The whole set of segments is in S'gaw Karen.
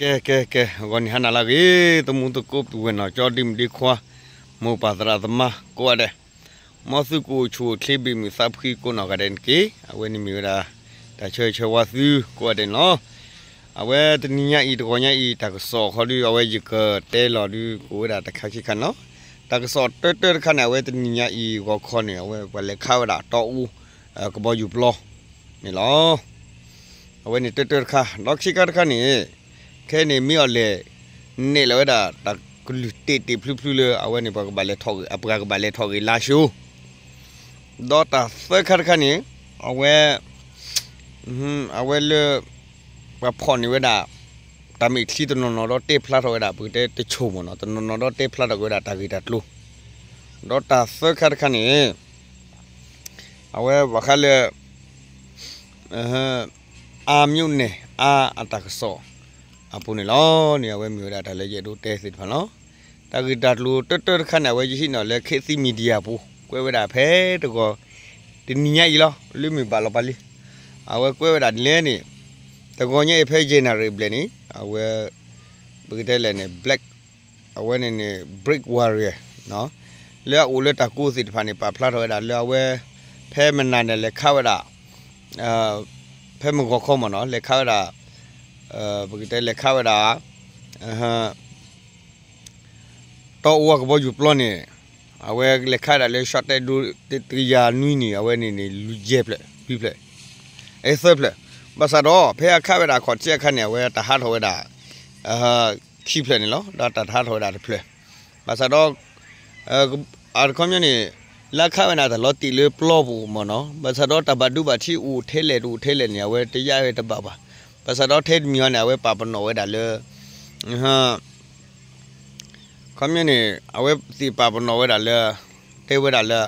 ကဲ ကဲ ကဲ ဂီၤနံၤဟါနၤလၢအဂ့ၤ သမူသကိးပုၢ်ဝဲၢ်နီၢ်ကၠီ ဒ့မုၣ်ဒ့ခွါ မိၢ်ပၢ်သရၣ်သမါကိးဂၤဒဲး, မ်သုကအိၣ်ဆူၣ်အိၣ်ချ့ဘၣ်မုာ်သးဖှံကိးနီၢ်ဂၤဒဲးန့ၣ်တက့ၢ်. အဝဲန့ၣ်မ့ၢ်ဝဲဒၣ် တၢ်ဆၢဂ့ၤဆၢဝါသုကိးဂၤဒဲးန့ၣ်လီၤ. အဝဲတနံၤညါအံၤ တဂီၤညါအံၤ တၢ်ကစီၣ်ခီဒု အဝဲယကတဲလီၤဒု ကအိၣ်ဝဲဒၣ်တခါခံခါန့ၣ်လီၤ. တၢ်ကစီၣ်တၢတၢတခါန့ၣ် အဝဲတနံၤညါအံၤ ဂီၤခီန့ၣ် အဝဲပှၤလဲၤခးဝဲဒၣ်တီအူ ကဘီယူၤပျီန့ၣ်လီၤ. အဝဲန့ၣ်တၢတၢတခါ ဒီးခံခါတခါန့ၣ် ခဲအံၤန့ၣ် မ့ၢ်အီၤလဲၣ် နဲၣ်လီၤဝဲဒၣ် တၢ်ကလုၢ်တ့ၢ်တ့ၢ်ဖျုဖျုလၢ အဝဲန့ၣ် ပှၤကဘၣ်လဲၤထီၣ်ဂ့ၤ အပှၤကဘၣ်လဲၤထီၣ်ဂ့ၤလါၡိ ဒီးတၢ်သၢခါတခါန့ၣ် အဝဲ အဝဲလၢ ပှၤဖီၣ်န့ၢ်ဝဲဒၣ် တၢ်မဲာ်ချံတနီၤနီၤဒီးတဲဖျါထီၣ်ဝဲဒၣ် ပကတဲတဆိၣ်မ့ၢ်နီၤ တနီၤနီၤဒီးတဲဖျါထီၣ်က့ၤဝဲဒၣ်တၢ်ဂ့ၢ်တၢ်ကျိၤ, ဒီးတၢ်သၢခါတခါန့ၣ် အဝဲဘၣ်ဃးလၢ အါ မြို့နယ် အါ အတၢ်ကစီၣ်အပူၤန့ၣ်လီၤန့ၣ် အဝဲမ့ၢ်ဝဲဒၣ်တၢ်လၢယအဲၣ်ဒိးတဲသ့ၣ်တဖၣ်လီၤ. တၢ်ဂ့ၢ်တၢ်ကျိၤတၢတၢတခါန့ၣ် အဝဲယဟံးန့ၢ်လၢ ခေတ်သစ် Media အပူၤ ကွဲးဝဲဒၣ်ဖဲတဂီၤ တနံၤညါအံၤလီၤ လၢမုၢ်ဘၣ်လီၤပာ်လံ အဝဲကွဲးဝဲဒၣ်ဒ်လဲၣ်န့ၣ် တဂီၤညါအံၤဖဲ January ဘျဲၣ်န့ၣ် အဝဲ ပကတဲလဲၣ်န့ၣ် Black အဝဲန့ၣ်န့ၣ် Black Warrior လၢအအိၣ်လၢတၢ်ကိးသ့ၣ်တဖၣ်န့ၣ် ပာ်ဖျါထီၣ်ဝဲဒၣ်လၢအဝဲ ဖဲမနၤန့ၣ် လဲၤခးဝဲဒၣ် ဖဲမုၢ်ဂီၤခီမ့ၢ်နီၤ လဲၤခးဝဲဒၣ် ပကတဲလဲၤခးဝဲဒၣ် တီအူအကဘီယူၤပျီန့ၣ် အဝဲလဲၤခးဝဲဒၣ်လၢ ရှီၣ်တဲၣ်ဒိ တကယၤနွံန့ၣ် အဝဲန့ၣ်န့ၣ် လွံၢ်ယဲၢ်ဖျၢၣ် လွံၢ်ဖျၢၣ် အဲ သၢဖျၢၣ် ဘၣ်ဆၣ်ဒီး ဖဲအခးဝဲဒၣ်ခီၣ်ထံးအခါန့ၣ် အဝဲတၢ်ဟးထီၣ်ဝဲဒၣ် ခံဖျၢၣ်န့ၣ်လီၤ. ဒီးတၢ်ဟးထီၣ်ဝဲဒၣ်တဖျၢၣ် ဘၣ်ဆၣ်ဒီး အခီပညီန့ၣ် လၢအခးဝဲန့ၣ် တၢ်လီၤတံၢ်လၢပျီပူၤမ့ၢ်နီၤ ဘၣ်ဆၣ်ဒီးတၢ်ဘၣ်ဒိဘၣ်ထံးအိၣ်ထဲလဲၣ်တအိၣ်ထဲလဲၣ်န့ၣ် အဝဲတယါဝဲတဘၣ်ဘၣ်. ဘၣ်ဆၣ်ဒီးထဲတမံၤအံၤန့ၣ် အဝဲပာ်ပနီၣ်ဝဲဒၣ်လၢ ခီပညီန့ၣ် အဝဲသ့ၣ်ပာ်ပနီၣ်ဝဲဒၣ်လၢ တဲဝဲဒၣ်လၢ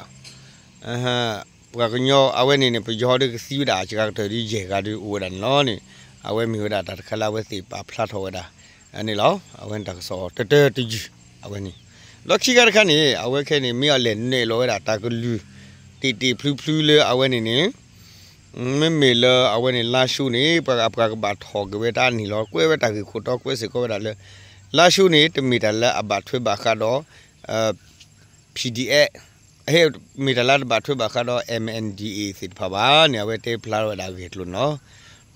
ပှၤကညီအဝဲန့ၣ်န့ၣ် ပယီၤဒီးကသံဝဲဒၣ် စှၤကတၢၢ်ဒ်ယဲၢ်ဂၤဒီးအိၣ်ဝဲဒၣ်န့ၣ်လီၤန့ၣ် အဝဲမ့ၢ်ဝဲဒၣ်တၢ်တခါလၢအဝဲသ့ၣ်ပာ်ဖျါထီၣ်ဝဲဒၣ်န့ၣ်လီၤ. အဝဲန့ၣ်တၢ်ကစီၣ်တၢတၢတယုၢ် အဝဲန့ၣ် ဒီးခံခါတခါန့ၣ် အဝဲခဲအံၤန့ၣ် မ့ၢ်အီၤလဲၣ်နဲၣ်လီၤဝဲဒၣ်တၢ်ကလုၢ် တ့ၢ်တ့ၢ်ဖျုဖျုလၢအဝဲန့ၣ်န့ၣ် မ့မ့ၢ်လၢအဝဲန့ၣ် လါၡိန့ၣ် ပှၤအပှၤကဘၣ်ထီၣ်က့ၤဝဲတၢ်န့ၣ်လီၤ. ကွဲးဝဲတၢ်ဂ့ၢ်ခိၣ်တီ ကွဲးစ့ၢ်ကီးဝဲဒၣ်လၢ လါၡိန့ၣ် တမ့ၢ်တၢ်လၢအဘၣ်ထွဲဘၣ်ဃးဒီး P D F ဟဲမ့ၢ်တၢ်လၢတဘၣ်ထွဲဘၣ်ဃးဒီး M N D A သ့ၣ်တဖၣ်ဘၣ်န့ၣ် အဝဲတဲဖျါဝဲဒၣ်အဂ့ၢ်အကျိၤန့ၣ်လီၤ.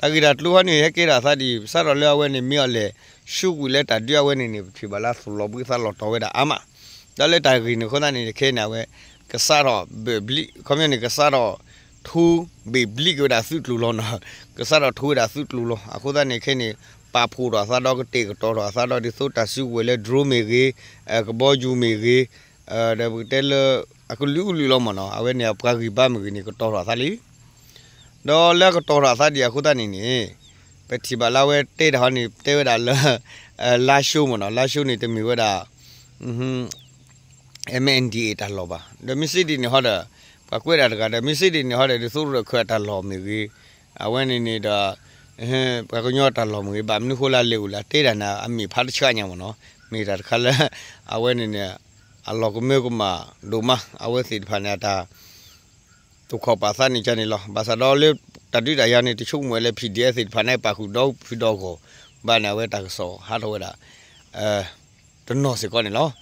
တၢ်ဂ့ၢ်တၢ်ကျိၤဟီန့ၣ် ဟဲကဲထီၣ်အသးဒ်အံၤ စးထီၣ်လၢအဝဲန့ၣ် မ့ၢ်အီၤလဲၣ် ဆူကွံာ်လၢတၢ်ဒုးအဝဲန့ၣ်န့ၣ် ပထံၣ်ဘၣ်လၢသူၣ်လီၤဘှံးသးလီၤတီၤဝဲဒၣ်အါမး ဒီးလၢတၢ်ဂ့ၢ်န့ၣ်အဃိသတးန့ၣ် ခဲအံၤန့ၣ် အဝဲ ကစးထီၣ်ဘၢၣ်ဘျံး ခီပညီန့ၣ် ကစးထီၣ် ထိဘ့ၣ်ဘျံးက့ၤဝဲဒၣ်သုးကျိၤလီၤနီၤ ကစးထီၣ်ထိဝဲဒၣ်သုးကျိၤလီၤ. အဃိသတးန့ၣ် ခဲအံၤန့ၣ် ပာ်ဖှိၣ်ထီၣ်အသးဒီးကတဲာ်ကတီၤထီၣ်အသးဒီး ဒ်သိးတၢ်စုကဝဲၤလၢ drone မ့ၢ်ဂ့ၤ ကဘီယူၤမ့ၢ်ဂ့ၤ ဒီးပကတဲလၢ အကလုာ်ကလုာ်လီၤမ့ၢ်နီၤ အဝဲန့ၣ် ပှၤဂံၢ်ဘါမ့ၢ်ဂ့ၤန့ၣ် ကတီၤထီၣ်အသးလံ ဒီးလၢအကတီၤထီၣ်အသးဒ်အံၤအဃိသတးန့ၣ်န့ၣ် ပထံၣ်ဘၣ်လၢအဝဲတဲတၢ်ဟီန့ၣ် တဲဝဲဒၣ်လၢ လါၡိမ့ၢ်နီၤ လါၡိန့ၣ် တမ့ၢ်ဝဲဒၣ် M N D A တၢ်လီၢ်ဘၣ်. ဒီးမ့ၢ်စ့ဒ်န့ၣ်ဟီဒီး ပှၤကွဲးဒၣ်တဂၤဒီး မ့ၢ်စ့ဒ်န့ၣ်ဟီဒီး ဒ်သိးရၢၢ်ခၢၣ်အတၢ်လီၢ်မ့ၢ်ဂ့ၤ အဝဲန့ၣ်န့ၣ်ဒီး ပှၤကညီအတၢ်လီၢ်မ့ၢ်ဂ့ၤ ဘၣ်မနုၤဃိလၢလဲၤအိၣ်လၢတဲဒၣ်န့ၣ် အမ့ၢ်ဖးတဆှးညါမ့ၢ်နီၤ မ့ၢ်တၢ်တခါလၢ အဝဲန့ၣ်န့ၣ် အလီၢ်ကမၢကမၣ်ဒိၣ်မး အဝဲသ့ၣ်တဖၣ်န့ၣ် အတၢ် တိာ်ခီၣ်ပာ်သးန့ၣ်ကန့ၣ်လီၤ. ဘၣ်ဆၣ်ဒီးလၢတၢ်ဒုးတၢ်ယၤန့ၣ် တဆိကမိၣ်ဝဲလၢ P D F သ့ၣ်တဖၣ်န့ၣ် ပာ်ဃုာ်ဒီဖုဒီဂီၢ်ဘၣ်န့ၣ် အဝဲတၢ်ကစီၣ်ဟးထီၣ်ဝဲဒၣ် တနီၤစ့ၢ်ကီးန့ၣ်လီၤ.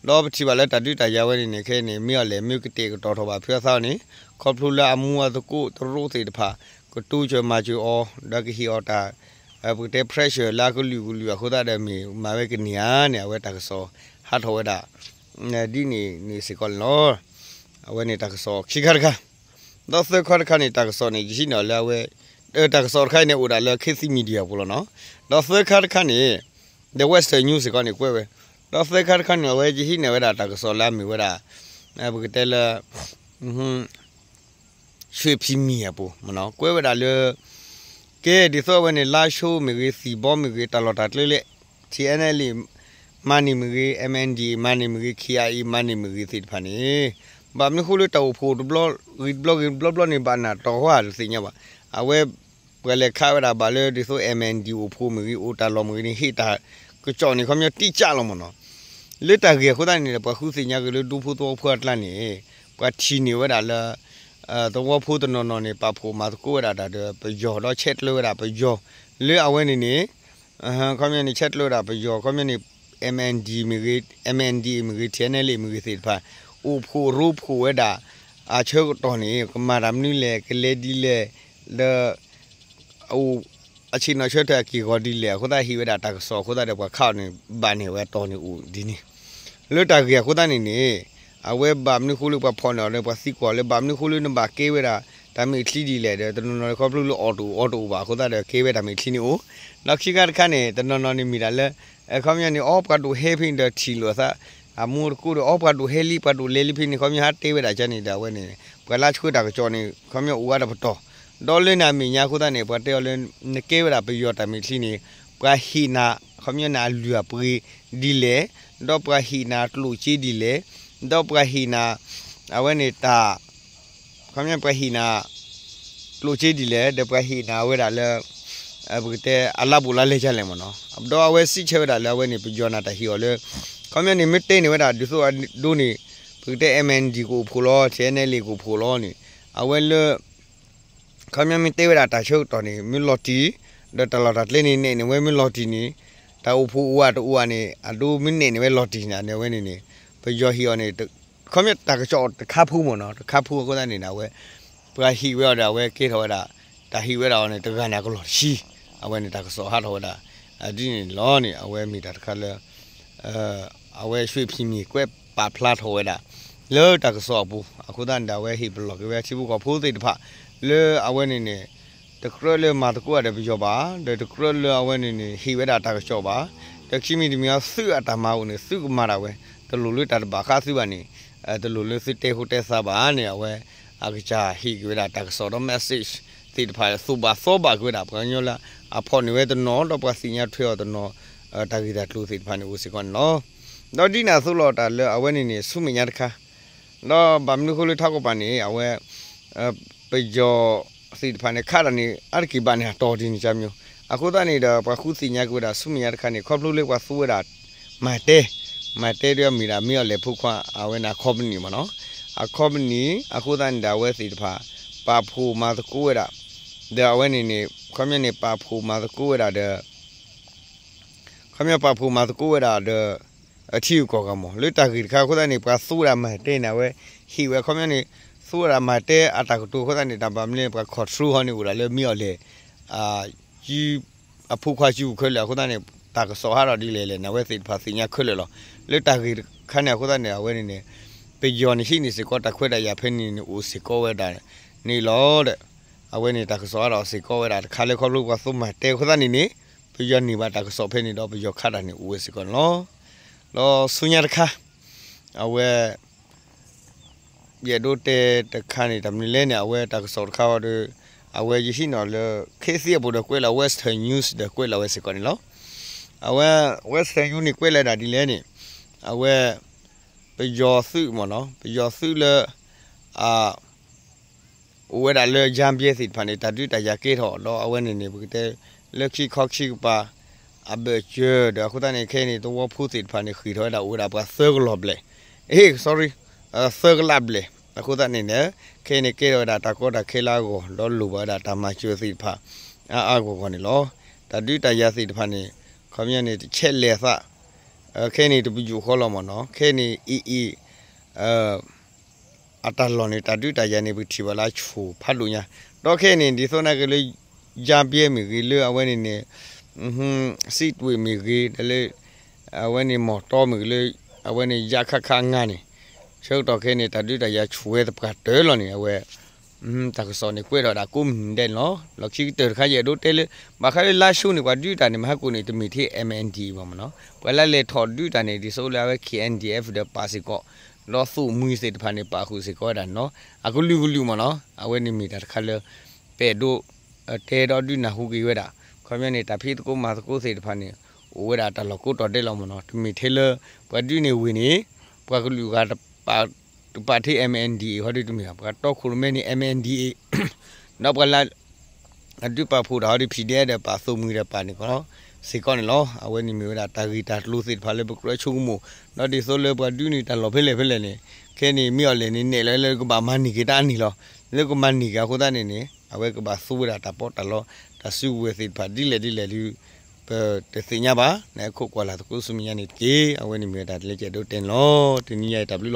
ဒီးပထံၣ်ဘၣ်လၢတၢ်ဒုးတၢ်ယၤဝဲန့ၣ်န့ၣ် ခဲအံၤန့ၣ် မ့ၢ်အီၤလဲၣ် မ့ၢ်ကတဲာ်ကတီၤထီၣ်ဘၣ်ဖုအသးန့ၣ် ခီဖျိလၢအမူအသကိးတရူးသ့ၣ်တဖၣ် ကတိစၢၤမၤစၢၤအီၤ ဒီးကဟ့ၣ်အီၤတၢ် ပကတဲ pressure လၢအကလုာ်ကလုာ်အဃိသတးဒီး မ့ၢ်မၤဝဲကန့ၢ်ဧါန့ၣ် အဝဲတၢ်ကစီၣ်ဟးထီၣ်ဝဲဒၣ် ဒ်န့ၣ်န့ၣ်စ့ၢ်ကီးန့ၣ်လီၤ. အဝဲန့ၣ်တၢ်ကစီၣ်ခံခါတခါ ဒီးသၢခါတခါန့ၣ် တၢ်ကစီၣ်န့ၣ် ယဟံးန့ၢ်အီၤလၢအဝဲ တၢ်ကစီၣ်တခါအံၤန့ၣ် အိၣ်ဒၣ်လၢ ခေတ်သစ် Media အပူၤလီၤနီၤ. ဒီးသၢခါတခါန့ၣ် The Western News စ့ၢ်ကီးန့ၣ် ကွဲးဝဲ ဒီးသၢခါတခါန့ၣ် အဝဲယဟံးန့ၢ်ဝဲဒၣ်တၢ်ကစီၣ်လၢအမ့ၢ်ဝဲဒၣ် ပကတဲလၢ ရွှေဖီမြေအပူၤ ကွဲးဝဲဒၣ်လၢ ကဲ ဒ်သိးအဝဲန့ၣ် လါၡိမ့ၢ်ဂ့ၤ သံၣ်ဘီမ့ၢ်ဂ့ၤ တၢ်လီၢ်တၢ်ကျဲလဲၣ် T N L A မၤန့ၢ်မ့ၢ်ဂ့ၤ M N D A မၤန့ၢ်မ့ၢ်ဂ့ၤ K I A မၤန့ၢ်မ့ၢ်ဂ့ၤသ့ၣ်တဖၣ်န့ၣ် ဘၣ်မနုၤဃိလၢတၢ်အိၣ်ဖှိၣ်တဘျီ ဂ့ၤတဘျီဂ့ၤတဘျီဘျီန့ၣ် ဘၣ်နၢ်တီၢ်ဟီၣ်တသ့ၣ်ညါဘၣ်. အဝဲ ပှၤလဲၤခးဝဲဒၣ်ဘၣ်လၢဒ်သိး M N D A အိၣ်ဖှိၣ်မ့ၢ်ဂ့ၤ အိၣ်တၢ်လီၢ်မ့ၢ်ဂ့ၤန့ၣ် ဟ့ၣ်တၢ်ကစီၣ်န့ၣ် ခီပညီတိကျလီၤမ့ၢ်နီၤ. လၢတၢ်ဂ့ၢ်အဃိသတးန့ၣ် ပှၤဃုသ့ၣ်ညါက့ၤလၢဒူဖိသဝီဖိအကျါန့ၣ် ပှၤထံၣ်န့ၢ်ဝဲဒၣ်လၢ သဝီဖိတနီၤနီၤန့ၣ် ပာ်ဖှိၣ်မၤသကိးဝဲဒၣ်တၢ်ဒီးပယီၤဒီးဆဲးကျၢဝဲဒၣ်ပယီၤ လၢအဝဲန့ၣ်န့ၣ် ခီပညီန့ၣ် ဆဲးကျိးဝဲဒၣ်ပယီၤ ခီပညီန့ၣ် MND မ့ၢ်ဂ့ၤ MNDAA မ့ၢ်ဂ့ၤ TNLA မ့ၢ်ဂ့ၤသ့ၣ်တဖၣ် အိၣ်ဖှိၣ်ရိဖှိၣ်ဝဲဒၣ် အဆၢကတီၢ်န့ၣ် ကမၤတၢ်မနုၤလဲၣ် ကလဲၤဒ်လဲၣ် ဒီး အဆ့ၣ်နီၤဆၢထၢၣ်အက့ၢ်အဂီၤဒ်လဲၣ် အဃိသတးဟ့ၣ်ဝဲဒၣ်တၢ်ကစီၣ်အဃိသတးဒီး ပှၤခးအီၤန့ၣ် ဘၣ်န့ၢ်ဝဲတီၢ်န့ၣ်အိၣ်ဒ်န့ၣ် လၢတၢ်ဂ့ၢ်အဃိသတးန့ၣ်န့ၣ် အဝဲဘၣ်မနုၤဃိလၢပှၤဖီၣ်န့ၢ်အီၤဒီး ပှၤသံကွၢ်လၢဘၣ်မနုၤဃိလၢနဘၣ်ကဲဝဲဒၣ် တၢ်မဲာ်ချံဒ်လဲၣ်ဒီး တနီၤနီၤခီဖျိလၢအီၣ်တအိၣ်အီတအိၣ်ဘၣ်အဃိသတးဒီး ကဲဝဲတၢ်မဲာ်ချံန့ၣ်အိၣ်, ဒီးခံခါတခါန့ၣ် တနီၤနီၤန့ၣ်မ့ၢ်ဒၣ်လၢ ခီပညီန့ၣ် အီ ပှၤဒိၣ်ဟဲဖဲန့ၣ်ဒီးထံၣ်လိာ်အသး အမူတကိးဒီး အီ ပှၤဒိၣ်ဟဲလံ ပှၤဒိၣ်လဲၤလံဖဲန့ၣ် ခီပညီဟးတဲဝဲဒၣ်ကန့ၣ်ဒီး အဝဲန့ၣ် ပှၤလၢဆှၢတၢ်ကစီၣ်န့ၣ် ခီပညီအိၣ်ဝဲတပတီၢ်, ဒီးလၢန့ၣ်အမဲာ်ညါအဃိသတးန့ၣ် ပှၤတဲအီၤလၢ နကဲဝဲဒၣ်ပယီၤတၢ်မဲာ်ချံန့ၣ် ပှၤဟ့ၣ်နၤ ခီပညီန့ၣ်အလုၢ်အပှ့ၤဒ်လဲၣ်, ဒီးပှၤဟ့ၣ်နၤကျိၣ်စ့ဒ်လဲၣ်, ဒီးပှၤဟ့ၣ်နၤ အဝဲန့ၣ်တၢ် ခီပညီပှၤဟ့ၣ်နၤ ကျိၣ်စ့ဒ်လဲၣ် ဒီးပှၤဟ့ၣ်နၤဝဲဒၣ်လၢ ပကတဲအလါဘူးလါလဲကလဲၣ်မ့ၢ်နီၤ, ဒီးအဝဲစံးဆၢဝဲဒၣ်လၢအဝဲန့ၣ် ပယီၤန့ၣ်တၢ်ဟ့ၣ်အီၤလၢ ခီပညီန့ၣ် မ့ၢ်တဲန့ၢ်ဝဲဒၣ်ဒ်သိးအဒိန့ၣ် ပကတဲ MND ကအိၣ်ဖှိၣ်လီၤ TNLA ကအိၣ်ဖှိၣ်လီၤန့ၣ် အဝဲလၢ ခီပညီမ့ၢ်တဲဝဲဒၣ်တၢ်ဆၢကတီၢ်န့ၣ် မ့ၢ်လီၤတံၢ်, ဒီးတၢ်လီၢ်တၢ်ကျဲန့ၣ် နဲၣ်န့ၢ်ဝဲမ့ၢ်လီၤတံၢ်န့ၣ်, တၢ်အိၣ်ဖှိၣ်အိၣ်ဝးတအိၣ်ဝးန့ၣ် အဒိမ့ၢ်နဲၣ်န့ၢ်ဝဲလီၤတံၢ်န့ၣ် န့ၣ်အဝဲန့ၣ်န့ၣ် ပယီၤဟ့ၣ်အီၤန့ၣ် ခီပညီတၢ်ကစီၣ်တခါဖိမ့ၢ်နီၤ တခါဖိအဃိသတးန့ၣ် အဝဲ ပှၤဟ့ၣ်ဝဲအီၤဒီး အဝဲကဲထီၣ်ဝဲဒၣ် တၢ်ဟ့ၣ်ဝဲဒၣ်အီၤန့ၣ် တဂၤန့ၣ်အကလီၢ်တဆံ, အဝဲန့ၣ်တၢ်ကစီၣ်ဟးထီၣ်ဝဲဒၣ် ဒ်န့ၣ်လီၤန့ၣ် အဝဲမ့ၢ်တၢ်တခါလၢ အဝဲရွှေဖီမြေ ကွဲးပာ်ဖျါထီၣ်ဝဲဒၣ် လၢတၢ်ကစီၣ်အပူၤ အဃိသတးန့ၣ်ဒီး အဝဲဟ့ၣ်ပလီၢ်က့ၤဝဲထံဖိကီၢ်ဖိသ့ၣ်တဖၣ် လၢအဝဲန့ၣ်န့ၣ် တကြၢးလၢမၤသကိးဒီးပယီၤဘၣ်, ဒီးတကြၢးလၢအဝဲန့ၣ်န့ၣ် ဟ့ၣ်ဝဲဒၣ်တၢ်ကစီၣ်ဘၣ်, ဒီးခံမံၤတမံၤအသုးအတၢ်မၤအိၣ်န့ၣ် သုးကမၤဒၣ်ဝဲ တလိၣ်လၢတၢ်တဘၣ်ဃးသုးဘၣ်န့ၣ် တလိၣ်လၢသုးတဲဃိတဲသးဘၣ်န့ၣ် အဝဲ အကစၢ်ဟ့ၣ်က့ၤဝဲဒၣ်တၢ်ကစီၣ်ဒီး message သ့ၣ်တဖၣ် သူၣ်ဘၣ်သီဘၣ်က့ၤဝဲဒၣ် ပှၤကညီလၢ အဖီၣ်န့ၢ်ဝဲတနီၤ ဒီးပှၤသ့ၣ်ညါထွဲအီၤတနီၤ တၢ်ဂ့ၢ်တၢ်ကျိၤသ့ၣ်တဖၣ်န့ၣ် အိၣ်စ့ၢ်ကီးန့ၣ်လီၤ. ဒီးဒ်န့ၣ်အသိးလီၤ တၢ်လၢအဝဲန့ၣ်န့ၣ် ဆူမဲာ်ညါတခါ ဒီးဘၣ်မနုၤဃိလၢထးကီၢ်ပၤန့ၣ် အဝဲ ပယီၤသ့ၣ်တဖၣ်န့ၣ် ခးတၢ်န့ၣ် အါတက့ၢ်ဘၣ်န့ၢ်အတီၢ်ဒ်န့ၣ်ကမီၤ, အဃိသတးန့ၣ်ဒီး ပှၤဃုသ့ၣ်ညါက့ၤဝဲဒၣ်ဆူမဲာ်ညါတခါန့ၣ် ခီဖျိလၢပှၤသူဝဲဒၣ် မၤတဲ, မၤတဲဒီးမ့ၢ်ဒၣ် မ့ၢ်အီၤလဲၣ်ဖိခွါ အဝဲန့ၣ် အ company မ့ၢ်နီၤ, အ company အဃိသတးန့ၣ်ဒီး အဝဲသ့ၣ်တဖၣ် ပာ်ဖှိၣ်မၤသကိးဝဲဒၣ် ဒီးအဝဲန့ၣ်န့ၣ် ခီပညီန့ၣ် ပာ်ဖှိၣ်မၤသကိးဝဲဒၣ်ဒီး ခီပညီပာ်ဖှိၣ်မၤသကိးဝဲဒၣ်ဒီး အထံဂုၤကီၢ်ဂၤမး လၢတၢ်ဂ့ၢ်တခါအဃိသတးန့ၣ် ပှၤသူဝဲဒၣ်မၤတဲန့ၣ် အဝဲဟ့ၣ်ဝဲ ခီပညီန့ၣ် သူဝဲဒၣ်မၤတဲအတၢ်ကတိၤအဃိသတးန့ၣ် တၢ်ဘၣ်မနုၤပှၤ control ဟီန့ၣ်အိၣ်ဒၣ်လၢမ့ၢ်အီၤလဲၣ် အဖိခွါစုပူၤခဲလၢာ်အဃိသတးန့ၣ် တၢ်ကစီၣ်ဟးထီၣ်ဒ်လဲၣ်လဲၣ်န့ၣ် အဝဲသ့ၣ်တဖၣ်သ့ၣ်ညါခဲလၢာ်လီၤ. လၢတၢ်ဂ့ၢ်တခါန့ၣ်အဃိသတးန့ၣ် အဝဲန့ၣ်န့ၣ် ပယီၤန့ၣ်ဟံးန့ၢ်စ့ၢ်ကီးတၢ်ခွဲးတၢ်ယာ်ဖဲန့ၣ်န့ၣ် အိၣ်စ့ၢ်ကီးဝဲဒၣ်န့ၣ်လီၤဒီး အဝဲန့ၣ်တၢ်ကစီၣ်ဟးထီၣ်စ့ၢ်ကီးဝဲဒၣ်တခါလၢခီဖျိပှၤသူမၤတဲအဃိသတးန့ၣ်န့ၣ် ပယီၤန့ၢ်ဘၣ်တၢ်ကစီၣ်ဖဲန့ၣ်ဒီး ပယီၤခးတၢ်န့ၣ်အိၣ်ဝဲစ့ၢ်ကီးန့ၣ်လီၤ. ဒီးဆူညါတခါ အဝဲ ယအဲၣ်ဒိးတဲတခါန့ၣ် တၢ်မနုၤလဲၣ်န့ၣ် အဝဲတၢ်ကစီၣ်တခါအီၤဒီး အဝဲယဟံးန့ၢ်လၢ ခ့သံအပူၤဒီးကွဲးလီၤ Western News ဒီးကွဲးလီၤဝဲစ့ၢ်ကီးန့ၣ်လီၤ. အဝဲ Western News န့ၣ်ကွဲးလီၤဒၣ်ဒ်လဲၣ်န့ၣ် အဝဲ ပယီၤသုးမ့ၢ်နီၤ ပယီၤသုးလၢ အ အိၣ်ဝဲဒၣ်လၢ ယါဘဲသ့ၣ်တဖၣ်န့ၣ် တၢ်ဒုးတၢ်ယၤကဲထီၣ် ဒီးအဝဲန့ၣ်န့ၣ် ပကတဲ လၢခံခီခံကပၤ အဘၢၣ်စၢၤဒီး အဃိသတးန့ၣ် ခဲအံၤန့ၣ် သဝီဖိသ့ၣ်တဖၣ်န့ၣ် ဃ့ၢ်ထီၣ်ဝဲဒၣ်အိၣ်ဝဲဒၣ်ပှၤသၢကလီၢ်ဘျဲၣ်, အ့ sorry သၢကလးဘျဲၣ် အဃိသတးန့ၣ်န့ၣ် ခဲအံၤန့ၣ် ကဲထီၣ်ဝဲဒၣ်တၢ်ကီတၢ်ခဲလၢအဂီၢ် ဒီးလိၣ်ဘၣ်ဝဲဒၣ်တၢ်မၤစၢၤသ့ၣ်တဖၣ် အါအါဂီၢ်ဂီၢ်န့ၣ်လီၤ. တၢ်ဒုးတၢ်ယၤသ့ၣ်တဖၣ်န့ၣ် ခီပညီန့ၣ် တဆဲးလဲၤအသး ခဲအံၤန့ၣ် တပယူာ်ဃီလီၤမ့ၢ်နီၤ ခဲအံၤန့ၣ် အ့ၣ်အ့ၣ် အတၢ်လီၢ်န့ၣ် တၢ်ဒုးတၢ်ယၤန့ၣ် ပကထံၣ်ဘၣ်လၢအဆူၣ်ဖးဒိၣ်ညါ, ဒီးခဲအံၤန့ၣ် ဒ်သိးနာ်က့လၢ ယါဘဲမ့ၢ်ဂ့ၤ လၢအဝဲန့ၣ်န့ၣ် စံးတွ့ၣ်မ့ၢ်ဂ့ၤ ဒီးလၢ အဝဲန့ၣ်မီၢ်တီမ့ၢ်ဂ့ၤလၢ အဝဲန့ၣ် ယါခါခါအငါန့ၣ် ဆၢကတီၢ်ခဲအံၤန့ၣ် တၢ်ဒုးတၢ်ယၤဆူၣ်ဝဲသပှၢ်တၢၢ်လီၤန့ၣ် အဝဲ တၢ်ကစီၣ်န့ၣ် ကွဲးထီၣ်ဝဲဒၣ်ကိးမုၢ်နံၤဒဲးန့ၣ်လီၤ. လီၢ်ခံကတၢၢ်တခါ ယအဲၣ်ဒိးတဲလၢ ဘၣ်ဃးလၢလါၡိန့ၣ် ပှၤဒုးတၢ်န့ၣ် မဟါကိၣ်န့ၣ် တမ့ၢ်ထဲ MNDAA ဘၣ်မ့ၢ်နီၤ, ပှၤလၢလဲၤထီၣ်ဒုးတၢ်န့ၣ် ဒ်သိးလၢအဝဲ K N D F ဒီးပာ်စ့ၢ်ကီး ဒီးသိၣ်မှံၤသ့ၣ်တဖၣ်န့ၣ် ပာ်ဃုာ်စ့ၢ်ကီးဝဲဒၣ်န့ၣ်လီၤ. အကလုာ်ကလုာ်မ့ၢ်နီၤ အဝဲန့ၣ်မ့ၢ်တၢ်တခါလၢ ပအဲၣ်ဒိး တဲဒီးဒုးနၢ်ဟူက့ၤဝဲဒၣ် ခီပညီန့ၣ် တၢ်ဖံးသကိးမၤသကိးသ့ၣ်တဖၣ်န့ၣ် အိၣ်ဝဲဒၣ်တၢ်လီၢ်ကိးတီၤဒဲးလီၤမ့ၢ်နီၤ, တမ့ၢ်ထဲလၢ ပှၤဒုးန့ၣ်ဝ့ၢ်န့ၣ် ပှၤကလုာ်ဂၤတပာ် တပာ်ထဲ MNDAA ဟီဒုးတမ့ၢ်ဘၣ်, ပှၤတီခိၣ်ရိၣ်မဲန့ၣ် MNDAA ဒီးပှၤလၢ အဒုးပာ်ဖှိၣ်တၢ်ဟီဒုး P D F ဒီးပာ်သိၣ်မှံၤဒီးပာ်န့ၣ်ကီး စ့ၢ်ကီးန့ၣ်လီၤ. အဝဲန့ၣ်မ့ၢ်ဝဲဒၣ်တၢ်ဂ့ၢ်တၢ်ကျိၤသ့ၣ်တဖၣ်လၢပကြၢးဆိကမိၣ်, ဒီးဒ်သိးလၢပှၤဒုးန့ၣ်တၢ်လီၢ်ဖဲလဲၣ်ဖဲလဲၣ်န့ၣ် ခဲအံၤန့ၣ် မ့ၢ်အီၤလဲၣ်န့ၣ် နဲၣ်လီၤလၢကဘၣ်မၤန့ၢ်က့ၤတၢ်အန့ၣ်လီၤ. လၢကမၤန့ၢ်က့ၤအဃိသတးန့ၣ်န့ၣ် အဝဲကဘၣ်သူဝဲဒၣ်တၢ်ပီးတၢ်လီ တၢ်စုကဝဲၤသ့ၣ်တဖၣ်ဒ်လဲၣ်ဒ်လဲၣ်ဒုး ပတသ့ၣ်ညါဘၣ်, နဟဲခိးကွၢ်လၢ်သကိးဆူမဲာ်ညါန့ၣ်တက့ၢ်. အဝဲန့ၣ်မ့ၢ်ဝဲဒၣ်တၢ်လၢယအဲၣ်ဒိးတဲန့ၣ်လီၤ. တနံၤညါအံၤတၢ်ဘျုးလီၤ.